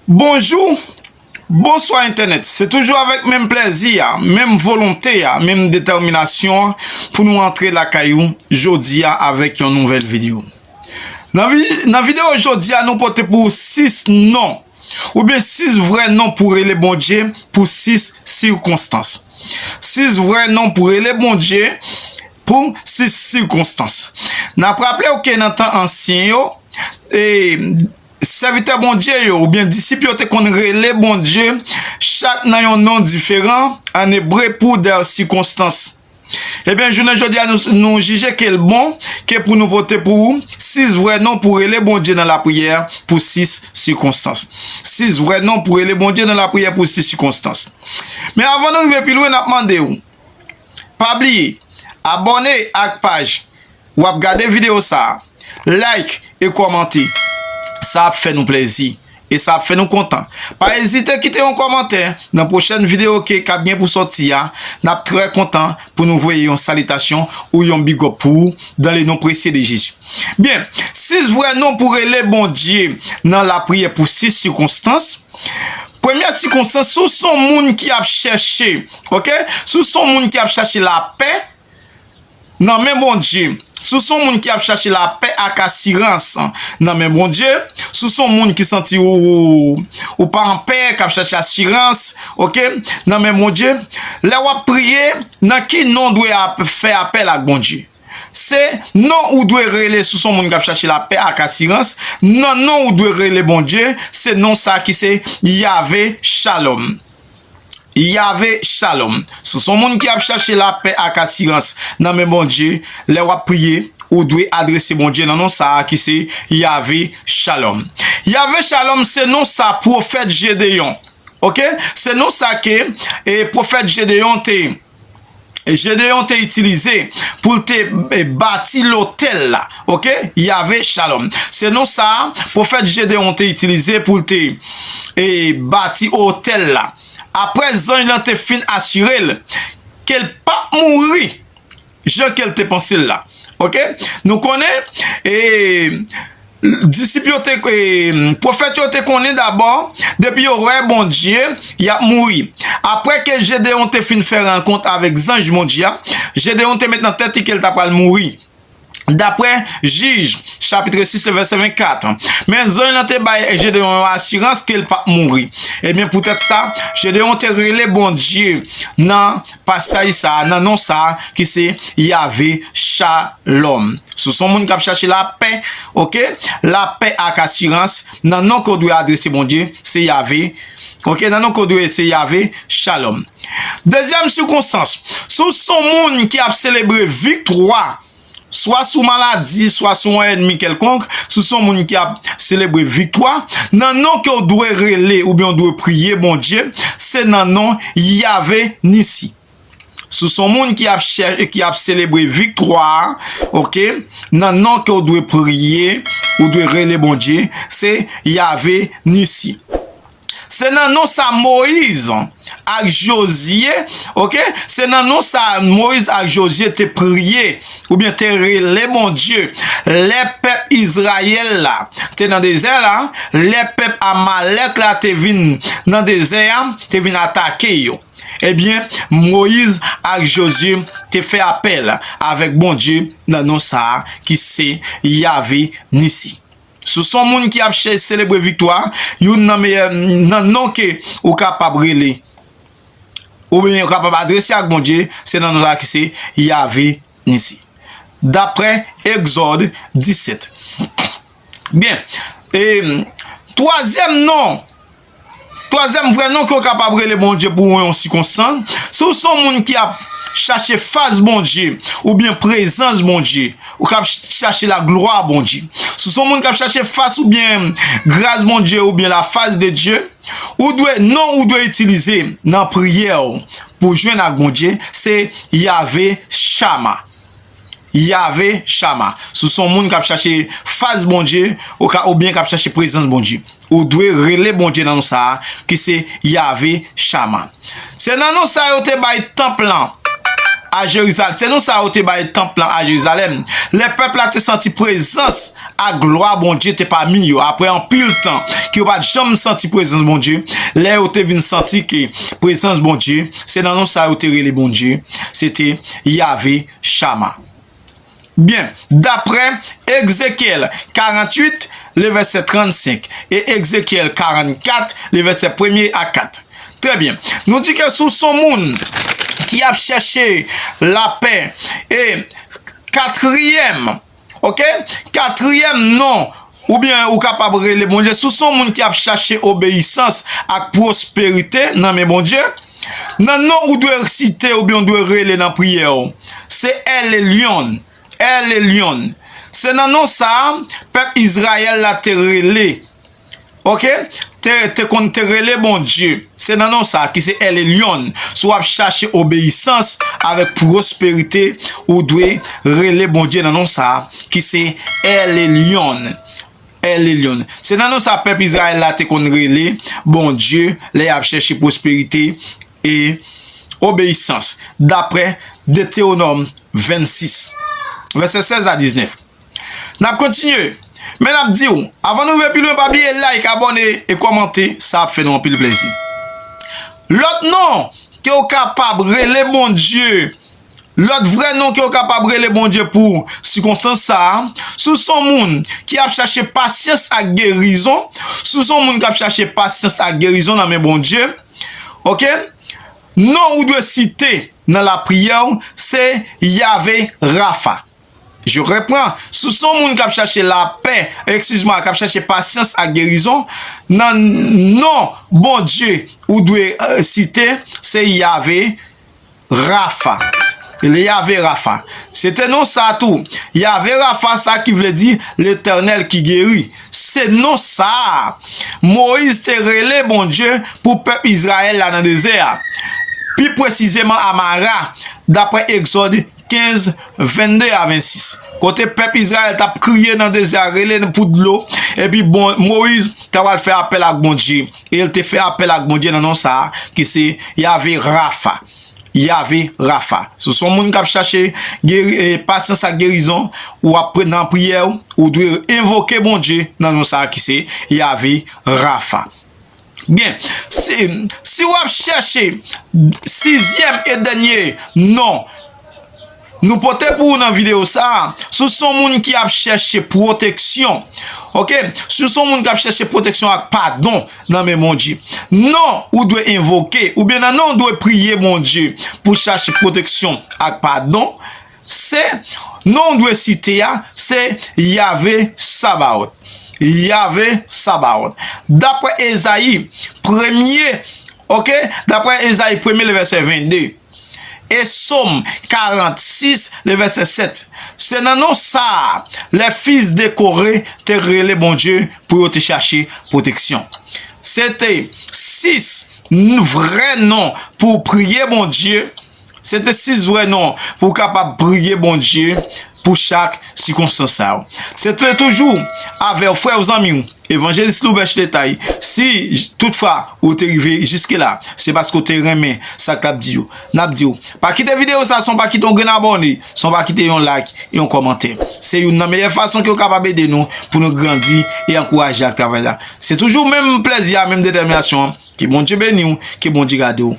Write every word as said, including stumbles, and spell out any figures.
Bonjou, bonswa entènèt. Se toujou avèk menm plèzi a, menm volonte a, menm detèminasyon an pou nou antre lakay ou jodi a avèk yon nouvèl videyo. Nan vi-, nan videyo jodi a, nou pote pou ou sis non, oubyen sis vrè non pou rele Bondye pou sis sikonstans. Sis vrè non pou rele Bondye pou sis sikonstans. N ap raple w ke nan tan ansyen yo, e, sèvitè Bondye yo, oubyen disip yo te konn rele Bondye chak nan yon non diferan, an ebre, pou dè sikonstans. Ebyen, jounen jodi a, nou, nou jije ke l bon ke pou nou pote pou ou sis vrè non pou rele Bondye nan lapriyè pou sis sikonstans. Sis vrè non pou rele Bondye nan lapriyè pou sis sikonstans. Men avan nou rive pi lwen, n ap mande w, pa bliye, abòne ak paj w ap gade videyo sa a, like e kòmante. Sa ap fè nou plèzi e sa ap fè nou kontan. Pa ezite kite yon kòmantè nan pwochèn videyo ke k ap gen pou sòti a. N ap trè kontan pou nou voye yon salitasyon ou yon big up pou ou dans le nom précieux de Jésus. Byen, sis vrè non pou rele Bondye nan lapriyè pou sis sikonstans. Premyè sikonstans, si w se yon moun ki ap chèche, oke? Si w se yon moun ki ap chèche lapè nan men Bondye, si w se yon moun ki ap chèche lapè ak asirans nan men Bondye, si w se yon moun ki santi ou, ou, ou pa anpè, k ap chèche asirans, oke, nan men Bondye, lè w ap priye, nan ki non w dwe ap, fè apèl ak Bondye? Se non ou dwe rele si w se yon moun k ap chèche lapè ak asirans. Nan non ou dwe rele Bondye, se non sa ki se Yave Shalom. Yave Shalom. Si w se yon moun ki ap chèche lapè ak asirans nan men Bondye, lè w ap priye, ou dwe adrese Bondye nan non sa a ki se Yave Shalom. Yave Shalom se non sa pwofèt Jedeyon. Oke? Se non sa ke, e, pwofèt Jedeyon te Jedeyon te itilize pou l te, e, bati lotèl la. Oke? Yave Shalom. Se non sa a, pwofèt Jedeyon te itilize pou l te, e, bati otèl la. Apre zanj lan te fin asire l ke l p ap mouri jan ke l te panse l la. Oke? Nou konnen, e, disip yo te, e, pwofèt yo te konnen dabò, depi yo wè Bondye, y ap mouri. Apre ke Jedeyon te fin fè rankont avèk zanj Bondye a, Jedeyon te met nan tèt li ke l ta pral mouri. Daprè Jij, chapit sis, vèsè vennkat. Men zanj lan te bay Jedeyon yon asirans ke l p ap mouri. Ebyen, poutèt sa, Jedeyon te rele Bondye nan pasaj sa a, nan non sa a, ki se Yave Shalom. Si w se yon moun k ap chache lapè, oke? Lapè ak asirans, nan non ke w dwe adrese Bondye, se Yave. Oke? Nan non ke w dwe, se Yave Shalom. Dezyèm sikonstans, si w se yon moun ki ap selebre viktwa, swa sou maladi, swa sou yon ènmi kèlkonk, si w se yon moun ki ap selebre viktwa, nan non ke w dwe rele oubyen w dwe priye Bondye, se nan non Yave Nisi. Si w se yon moun ki ap chè-, ki ap selebre viktwa, oke, nan non ke w dwe priye, ou dwe rele Bondye, se Yave Nisi. Se nan non sa Moyiz ak Jozye, oke? Se nan non sa Moyiz ak Jozye te priye, oubyen te rele Bondye. Lè pèp Izrayèl la te nan dezè la, lè pèp Amalèk la te vin nan dezè a, te vin atake yo. Ebyen, Moyiz ak Jozye te fè apèl avèk Bondye nan non sa a ki se Yave Nisi. Si w se yon moun ki ap chèche selebre viktwa, youn nan meyè, nan non ke ou kapab rele, oubyen ou kapab adrese ak Bondye, se nan non sa ki se Yave Nisi. Daprè Egzòd disèt. Byen, e, twazyèm non, twazyèm vrè non ke w kapab rele Bondye pou yon sikonstans, si w se yon moun ki ap chache fas Bondye, oubyen prezans Bondye, ou k ap chache laglwa Bondye. Si w se yon moun k ap chache fas oubyen gras Bondye, oubyen la face de Dieu, ou dwe, non ou dwe itilize nan priyè w pou jwenn ak Bondye, se Yave Shama. Yave Shama. Si w se yon moun k ap chache fas Bondye, ou ka, oubyen k ap chache prezans Bondye, ou dwe rele Bondye nan non sa a, ki se Yave Shama. Se nan non sa yo te bay tanp lan a Jerizalèm. Se nan non sa yo te bay tanp lan a Jerizalèm. Lè pèp la te santi prezans ak glwa Bondye te pami yo. Apre anpil tan ke yo pa t janm santi prezans Bondye, lè yo te vin santi ke prezans Bondye, se nan non sa yo te rele Bondye, se te Yave Chama. Byen, daprè Ezekyèl karanntuit, le vèsè trannsenk, e Ezekyèl karannkat, le vèsè premye a kat. Trè byen. Nou di ke si w se yon moun ki ap chèche lapè, e katriyèm, oke? Katriyèm non, oubyen ou kapab rele Bondye, si w se yon moun ki ap chache obeyisans ak pwosperite nan men Bondye, nan non ou dwe site oubyen ou dwe rele nan priyè w, se El Elyon. El Elyon. Se nan non sa a, pèp Izrayèl la te rele, oke? Te, te konn te rele Bondye. Se nan non sa a ki se El Elyon. Si w ap chache obeyisans avèk pwosperite, ou dwe rele Bondye nan non sa a ki se El Elyon. El Elyon. Se nan non sa a pèp Izrayèl la te konn rele Bondye lè y ap chèche pwosperite e obeyisans, daprè Detewonòm vennsis, vèsè sèz a diznèf. N ap kontinye, men n ap di w, avan nou rive pi lwen, pa bliye like, abòne e kòmante, sa ap fè nou anpil plezi. Lòt non ke w kapab rele Bondye, lòt vrè non ke w kapab rele Bondye pou sikonstans sa a, si w se yon moun ki ap chache pasyans ak gerizon, si w se yon moun k ap chache pasyans ak gerizon nan men Bondye, oke? Non ou dwe site nan lapriyè w, se Yave Rafa. Je reprends. Si w se yon moun k ap chache lapè, excuse-moi, k ap chache pasyans ak gerizon, nan non Bondye ou dwe, euh, site, se Yave Rafa. Yave Rafa. Se te non sa tou. Yave Rafa, sa ki vle di Letènèl ki geri. Se non sa a Moyiz te rele Bondye pou pèp Izrayèl la nan dezè a. Pi presizeman a Mara, daprè Egzòd kenz, vennde a vennsis. Kote pèp Izrayèl t ap kriye nan dezè a, rele pou dlo, epi bon, Moyiz ta pral fè apèl ak Bondye. E l te fè apèl ak Bondye nan non sa a, ki se Yave Rafa. Yave Rafa. Si w se yon moun k ap chache geri, e, pasyans ak gerizon, w ap pre-, nan priyè w, ou dwe envoke Bondye nan non sa a ki se Yave Rafa. Byen, si, si w ap chèche sizyèm e dènye non nou pote pou ou nan videyo sa a, si w se yon moun ki ap chèche pwoteksyon, oke? Si w se yon moun k ap chèche pwoteksyon ak padon nan men Bondye, non ou dwe envoke, oubyen nan non ou dwe priye Bondye pou chache pwoteksyon ak padon, se non ou dwe site a, se Yave Sabaot. Yave Sabaot. Daprè Ezayi premye, oke? Daprè Ezayi premye, le vèsè vennde. E Sòm karannsis, le vèsè sèt. Se nan non sa a, les fils de Coré te rele Bondye pou yo te chache pwoteksyon. Se te sis n-, vrè non pou priye Bondye. Se te sis vrè non pou w kapab priye Bondye pou chak sikonstans sa yo. Se te toujou avè w, frè w, zanmi w, Evanjelis Loubèch Letay. Si j-, toutfwa ou te rive jiske la, se paske w te renmen sa k t ap di yo. N ap di w, pa kite videyo sa san w pa kite yon grenn abòne, san w pa kite yon like e yon kòmantè. Se youn nan meyè fason ke w kapab ede nou pou nou grandi e ankouraje ak travay la. Se toujou menm plèzi a, menm detèminasyon an. Ke Bondye beni w, ke Bondye gade w.